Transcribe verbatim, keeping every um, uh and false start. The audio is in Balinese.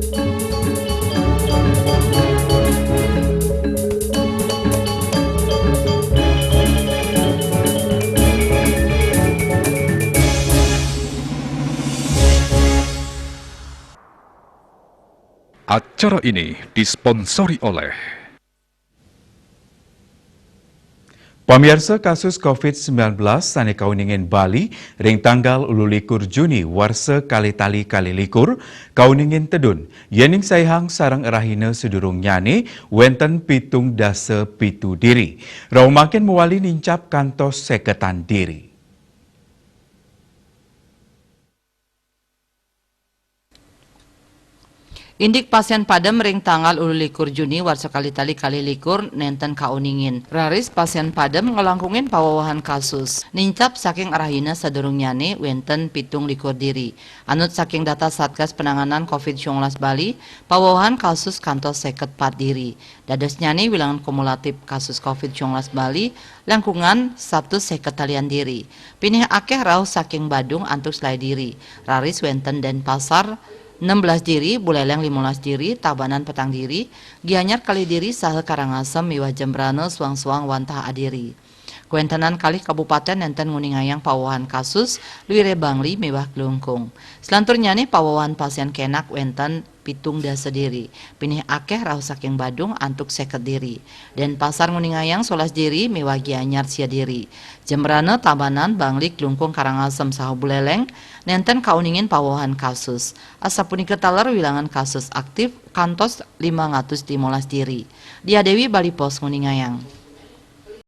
Acara ini disponsori oleh Pamiarsa, kasus covid sembilan belas sané kauningin Bali ring tanggal ululikur Juni warsa kalih tali kalih likur kauningin tedun, yéning saihang sareng rahina sadurungnyané wénten pitung dasa pitu diri. Rauh mangkin mawali nincap kantos séketan diri. Indik pasién padem ring tanggal ululikur Juni warsa kalih tali kalih likur nénten kauningin. Raris pasién padem nglangkungin pawewehan kasus. Nincap saking rahina sadurungnyané wénten pitung likur diri. Anut saking data Satgas Penanganan covid sembilan belas Bali, pawewehan kasus kantos séket pat diri. Dadosnyané wilangan kumulatif kasus covid sembilan belas Bali langkungan satus séket talian diri. Pinih akéh rauh saking Badung antuk selaé diri. Raris wénten Dénpasar enem belas diri, Buléléng limolas diri, Tabanan petang diri, Gianyar kalih diri, saha Karangasem miwah Jembrana suang-suang wantah adiri. Kawéntenan kalih kabupatén nénten nguningayang pawewehan kasus, luiré Bangli miwah Klungkung. Selanturnyané pawewehan pasién kénak wénten pitung dasa diri. Pinih akéh rauh saking Badung antuk séket diri. Dénpasar nguningayang solas diri miwah Gianyar sia diri. Jembrana, Tabanan, Bangli, Klungkung, Karangasem saha Buléléng nénten kauningin pawewehan kasus. Asapunika taler wilangan kasus aktif kantos limang atus limolas diri. Dia Dewi, Bali Post, nguningayang.